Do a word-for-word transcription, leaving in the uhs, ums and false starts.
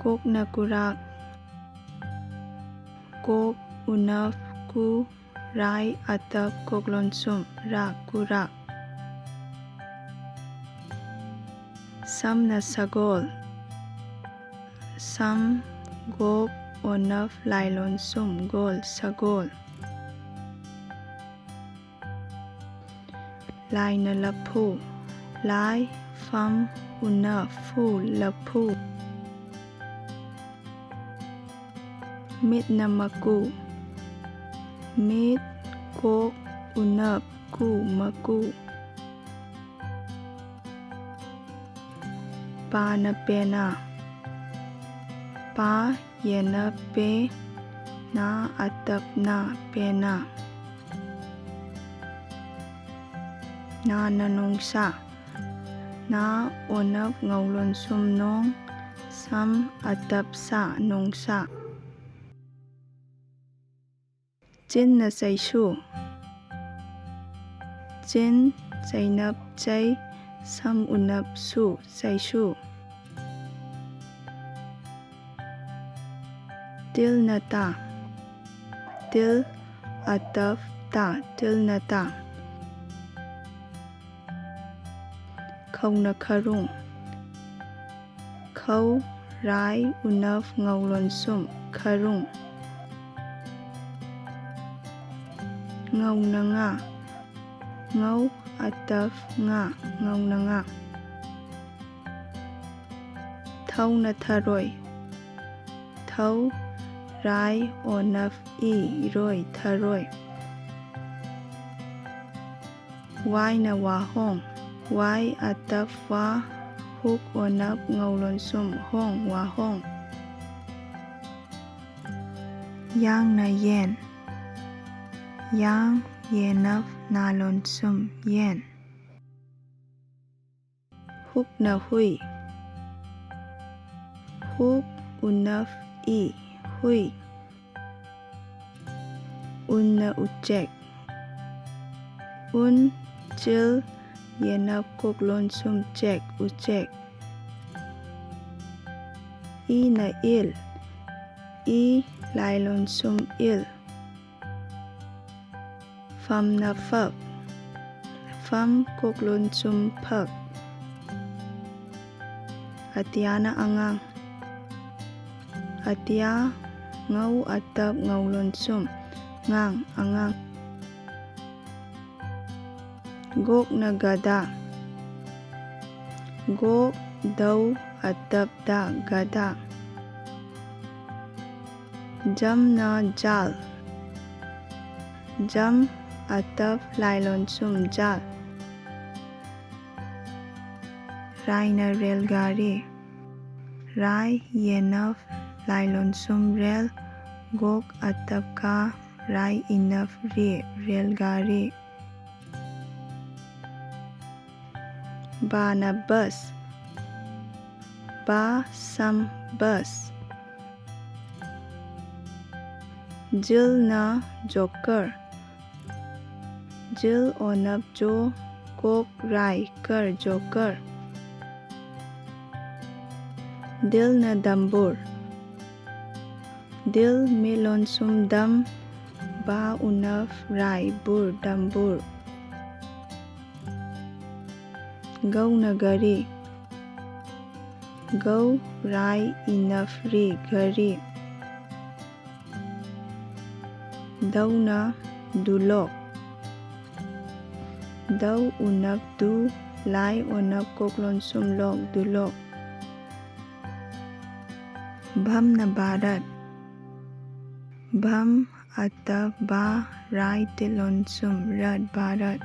ꯀꯣꯛꯅ ꯀꯨꯔꯥꯛ꯫ ꯀꯣꯛ ꯎꯅꯞ ꯀꯨ ꯔꯥꯏ ꯑꯇꯞ ꯀꯣꯛ ꯂꯣꯟꯁꯨꯝ ꯔꯥꯛ ꯀꯨꯔꯥꯛ꯫ ꯁꯝꯅ ꯁꯒꯣꯜ꯫ ꯁꯝ ꯒꯣꯛ ꯑꯣꯅꯞ ꯂꯥꯏ ꯂꯣꯟꯁꯨꯝ ꯒꯣꯜ ꯁꯒꯣꯜ꯫ ꯂꯥꯏꯅ ꯂꯐꯨ꯫ ꯂꯥꯏ ꯐꯝ ꯎꯅꯞ ꯐꯨ ꯂꯐꯨ꯫ ꯃꯤꯠꯅ ꯃꯀꯨ꯫ ꯃꯤꯠ ꯀꯣꯛ ꯎꯅꯞ ꯀꯨ ꯃꯀꯨ꯫ ꯄꯥꯅ ꯄꯦꯅꯥ꯫ ꯄꯥ ꯌꯦꯅꯞ ꯄꯦ ꯅꯥ ꯑꯇꯞ ꯅꯥ ꯄꯦꯅꯥ꯫ ꯅꯥꯅ ꯅꯣꯡꯁꯥ꯫ ꯅꯥ ꯑꯣꯅꯞ ꯉꯧ ꯂꯣꯟꯁꯨꯝ ꯅꯣꯡ ꯁꯝ ꯑꯇꯞ ꯁꯥ ꯅꯣꯡꯁꯥ꯫ ꯆꯤꯟꯅ ꯆꯩꯁꯨ꯫ ꯆꯤꯟ ꯆꯩꯅꯞ ꯆꯩ ꯁꯝ ꯎꯅꯞ ꯁꯨ ꯆꯩꯁꯨ꯫ ꯇꯤꯜꯅ ꯇꯥ꯫ ꯇꯤꯜ ꯑꯇꯞ ꯇꯥ ꯇꯤꯜꯅ ꯇꯥ꯫ ꯈꯧꯅ ꯈꯔꯨꯡ꯫ ꯈꯧ ꯔꯥꯏ ꯎꯅꯞ ꯉꯧ ꯂꯣꯟꯁꯨꯝ ꯈꯔꯨꯡ꯫ ꯉꯧꯅ ꯉꯥ꯫ ꯉꯧ ꯑꯇꯞ ꯉꯥ ꯉꯧꯅ ꯉꯥ꯫ ꯊꯧꯅ ꯊꯔꯣꯏ꯫ ꯊꯧ ꯔꯥꯏ ꯑꯣꯅꯞ ꯏ ꯔꯣꯏ ꯊꯔꯣꯏ꯫ ꯋꯥꯏꯅ ꯋꯥꯍꯣꯡ꯫ ꯋꯥꯏ ꯑꯇꯞ ꯋꯥ ꯍꯨꯛ ꯑꯣꯅꯞ ꯉꯧ ꯂꯣꯟꯁꯨꯝ ꯍꯣꯡ ꯋꯥꯍꯣꯡ꯫ ꯌꯥꯡꯅ ꯌꯦꯟ꯫ ꯌꯥꯡ ꯌꯦꯅꯞ ꯅꯥ ꯂꯣꯟꯁꯨꯝ ꯌꯦꯟ꯫ ꯍꯨꯛꯅ ꯍꯨꯏ꯫ ꯍꯨꯛ ꯎꯅꯞ ꯏ ꯍꯨꯏ꯫ ꯎꯟꯅ ꯎꯆꯦꯛ꯫ ꯎꯟ ꯆꯤꯜ ꯌꯦꯅꯞ ꯀꯣꯛ ꯂꯣꯟꯁꯨꯝ ꯆꯦꯛ ꯎꯆꯦꯛ꯫ ꯏꯅ ꯏꯜ꯫ ꯏ ꯂꯥꯏ ꯂꯣꯟꯁꯨꯝ ꯏꯜ꯫ ꯐꯝꯅ ꯐꯛ꯫ ꯐꯝ ꯀꯣꯛ ꯂꯣꯟꯁꯨꯝ ꯐꯛ꯫ ꯑꯇꯤꯌꯥꯅ ꯑꯉꯥꯡ꯫ ꯑꯇꯤꯌꯥ ꯉꯧ ꯑꯇꯞ ꯉꯧ ꯂꯣꯟꯁꯨꯝ ꯉꯥꯡ ꯑꯉꯥꯡ꯫ ꯒꯣꯛꯅ ꯒꯗꯥ꯫ ꯒꯣꯛ ꯗꯧ ꯑꯇꯞ ꯗꯥ ꯒꯗꯥ꯫ ꯖꯝꯅ ꯖꯥꯜ꯫ ꯖꯝ ꯑꯇꯞ ꯂꯥꯏ ꯂꯣꯟꯁꯨꯝ ꯖꯥꯜ꯫ ꯔꯥꯏꯅ ꯔꯦꯜ ꯒꯥꯔꯤ꯫ ꯔꯥꯏ ꯌꯦꯅꯞ ꯂꯥꯏ ꯂꯣꯟꯁꯨꯝ ꯔꯦꯜ꯫ ꯒꯣꯛ ꯑꯇꯞ ꯒꯥ ꯔꯥꯏ ꯏꯅꯞ ꯔꯤ ꯔꯦꯜ ꯒꯥꯔꯤ꯫ ꯕꯥꯅ ꯕꯁ꯫ ꯕꯥ ꯁꯝ ꯕꯁ꯫ ꯖꯤꯜꯅ ꯖꯣꯀꯔ꯫ ꯖꯤꯜ ꯑꯣꯅꯞ ꯖꯣ ꯀꯣꯛ ꯔꯥꯏ ꯀꯔ ꯖꯣꯀꯔ꯫ ꯗꯤꯜꯅ ꯗꯝꯕꯨꯔ꯫ ꯗꯤꯜ ꯃꯤꯠ ꯂꯣꯟꯁꯨꯝ ꯗꯝ ꯕꯥ ꯎꯅꯞ ꯔꯥꯏ ꯕꯨꯔ ꯗꯝꯕꯨꯔ꯫ ꯒꯧꯅ ꯘꯔꯤ꯫ ꯒꯧ ꯔꯥꯏ ꯏꯅꯞ ꯔꯤ ꯘꯔꯤ꯫ ꯗꯧꯅ ꯗꯨꯂꯣꯛ꯫ ꯗꯧ ꯎꯅꯞ ꯗꯨ ꯂꯥꯏ ꯑꯣꯅꯞ ꯀꯣꯛ ꯂꯣꯟꯁꯨꯝ ꯂꯣꯛ ꯗꯨꯂꯣꯛ꯫ ꯚꯝꯅ ꯚꯥꯔꯠ꯫ ꯚꯝ ꯑꯇꯞ ꯚꯥ ꯔꯥꯏ ꯇꯤꯠ ꯂꯣꯟꯁꯨꯝ ꯔꯠ ꯚꯥꯔꯠ꯫